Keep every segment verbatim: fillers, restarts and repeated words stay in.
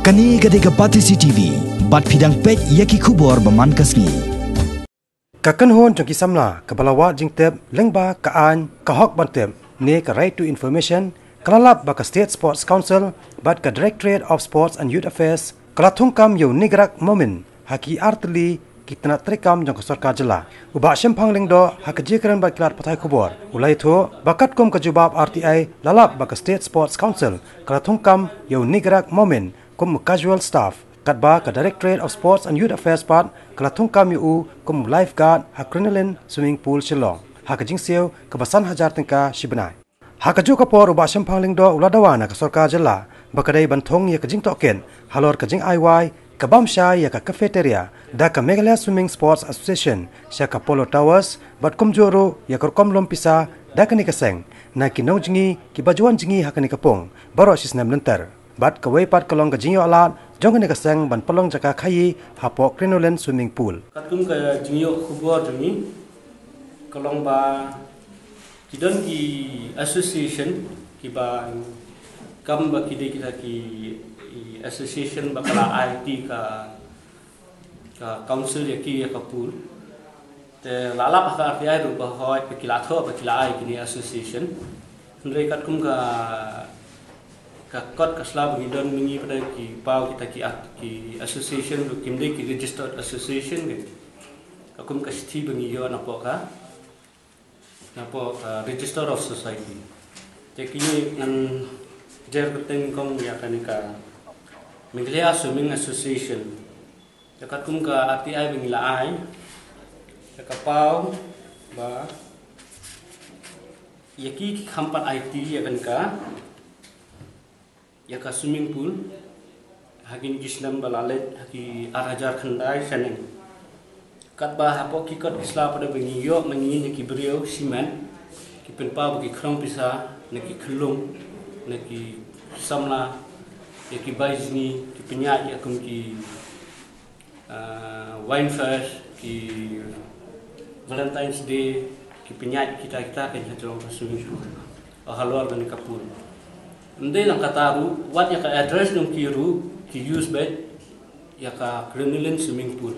Kane ka dei ka Batesi T V, bad phi dang peit ïa ki khubor ba man ka sngi. Ka kynhun jong ki samla kaba la wad jingtip lyngba ka aiñ ka hok ban tip ne ka Right to Information ka la lap ba ka State Sports Council bad ka Directorate of Sports and Youth Affairs ka la thungkam ïa u Nigrak Momin ha ki artylli ki tnat treikam jong ka sorkar jylla. U Bah Shemphang Lyngdoh ha ka jingkren bad ki lad pathai khubor u la ïathuh ba katkum ka jubab R T I la lap ba ka State Sports Council ka la thungkam ïa u Nigrak Momin kum u casual staff, katba ka Directorate of Sports and Youth Affairs pat ka la thungkam ïa u kum u lifeguard ha Crinoline Swimming Pool Shillong ha ka jingsiew kaba san hajar tyngka shi bnai. Ha kajuh ka por u Bah Shemphang Lyngdoh u la dawa na ka sorkar jylla ba ka dei ban thung ïa ka jingtohkit halor ka jingai wai ka bam shai ïa ka cafeteria da ka Meghalaya Swimming Sports Association sha ka Polo Towers bad kumjuh ruh ïa ka rukom lum pisa da kane ka seng na ki nongjngi kiba ju wan jngi ha kane ka pung baroh shisnem lynter. Bad kawei pat ka long ka jingïoh lad jong kane ka seng ban pynlong jaka khaïi hapoh Crinoline Swimming Pool. Katkum ka jingïoh khubor jong ngi ka long ba ki don ki association kiba kam ba ki dei kita ki association ba ka la ai ti ka ka council ïa ki ïa ka pool. Te la lap ha ka R T I ruh ba hoi ba ki la thoh ba ki la ai kine association. Hynrei katkum ka ka kot ka sla ba ngi don mynne pat ki paw kita ki at- ki association ruh kim dei ki registered association ki. Katkum ka shithi ba ngi ïoh napoh ka napoh ka Register of Society. Te kine ngan jer kyrteng kong ïa kane ka Meghalaya Swimming Association. Te katkum ka R T I ba ngi la ai te ka paw ba ïa ki ki kham pat ai ti ïa kane ka ïa ka swimming pool ha kine ki snem ba la leit ha ki ar hajar khyndai shaneng. Katba hapoh ki kot ki sla pat ba ngi ïoh mynne na ki briew shimet ki pynpaw ba ki khrong pisa na ki khyllung na ki samla ïa ki bai jngi ki pynïaid ïa kum ki ah, Wine Fest, ki Valentine's Day, ki pynïaid kita kita ki ha jrong ka swimming pool. Oh, halor kane ka pool. Ym dei lang kata ruh, wat ïa ka address jong ki ruh, ki use beit ïa ka Crinoline Swimming Pool.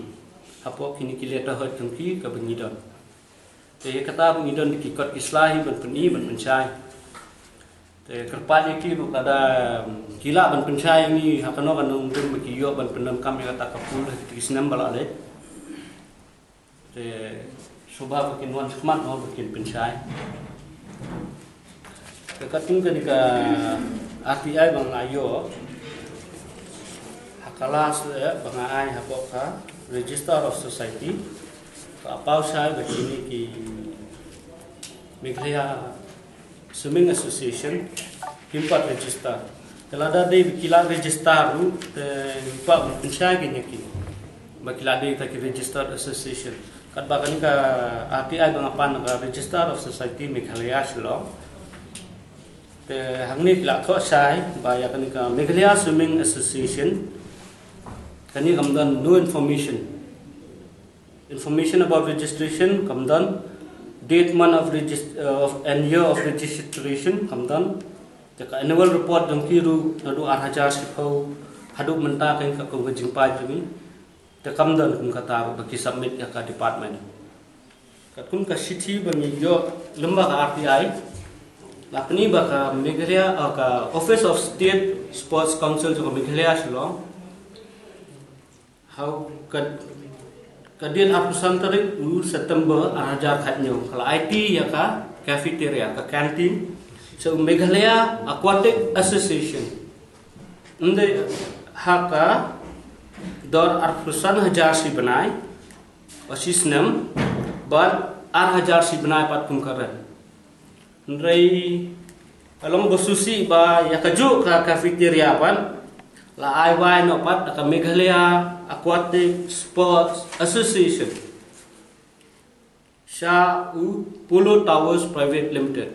Hapoh kine ki letterhead jong ki kaba ngi don. Te ïa kata ba ngi don ki kot ki sla hi ban pyni ban pynshai. Te kyrpad ïa ki ruh lada ki lah ban pynshai ïa ngi ha kano kano ka nongrim ba ki ïoh ban pyndonkam ïa kata ka pool ha ki snem ba la leit. Te shuwa ba kin wan shakhmat noh ba kin pynshai. Te katkum kane ka R T I ba nga la ïoh ha ka last, eh, ba nga ai hapoh ka Register of Society. Ka paw shai ba kine ki Meghalaya Swimming Association kim pat register. Te lada dei ba ki la register ruh te ngim pat pynshai ïa ki ba ki la dei ta ki registered association. Katba kane ka R T I ba nga pan ka Register of Society Meghalaya Shillong. Te hangne ki la thoh shai ba ïa kane ka Meghalaya Swimming Association kane kam don no information. Information about registration kam don, date, month of regist- uh, of and year of registration kam don. Te ka annual report jong ki ruh naduh ar hajar shiphew haduh mynta ka kum ka jingpait jong ngi. Te kam don kum kata ruh ba ki submit ïa ka department. Katkum ka shithi ba ngi ïoh lyngba ka R T I la pyni ba ka Meghalaya, uh, ka Office of State Sports Council jong ka Meghalaya Shillong. Hau ka, ka dien arphew san tarik u September ar hajar khathynñiew ka la aiti ïa ka cafeteria, ka canteen sha u Meghalaya Aquatic Association. Ynda ha ka dor arphew san hajar shi bnai, o shi snem, bad ar hajar shi bnai pat kum ka rent. Hynrei ka long ba sngewsih ba ïa kajuh ka cafeteria pat la ai wai noh pat da ka Meghalaya Aquatic Sports Association sha u Polo Towers Private Limited.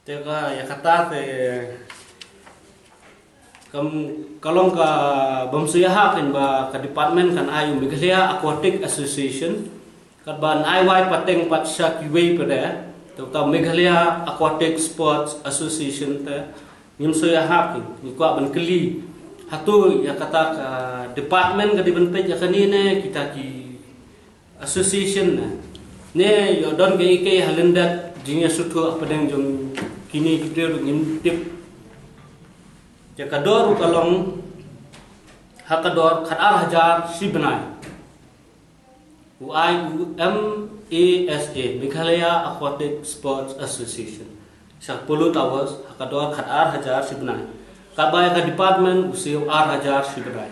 Te ka ïa kata te kam ka long ka bym sngewsih ha kan ba ka department kan ai u Meghalaya Aquatic Association. Katba yn ai wai pateng pat sha kiwei pat de, te uta Meghalaya Aquatic Sports Association te Ngim soi ïa hap ki, ngi kwah ban kylli. Hato ïa kata ka department ka dei ban peit ïa kane ne kita ki association ne? Ne ïoh don ka ïa ka ha lyndet jingïasngewthuh hapdeng jong kine ki briew ruh ngim tip. Ïa ka dor ruh ka long ha ka dor khatar hajar shi bnai. U ai u M A S A, Meghalaya Aquatic Sports Association, sha Polo Towers ha ka dor khatar hajar shi bnai. Ka bai ka department u siew ar hajar shi bnai.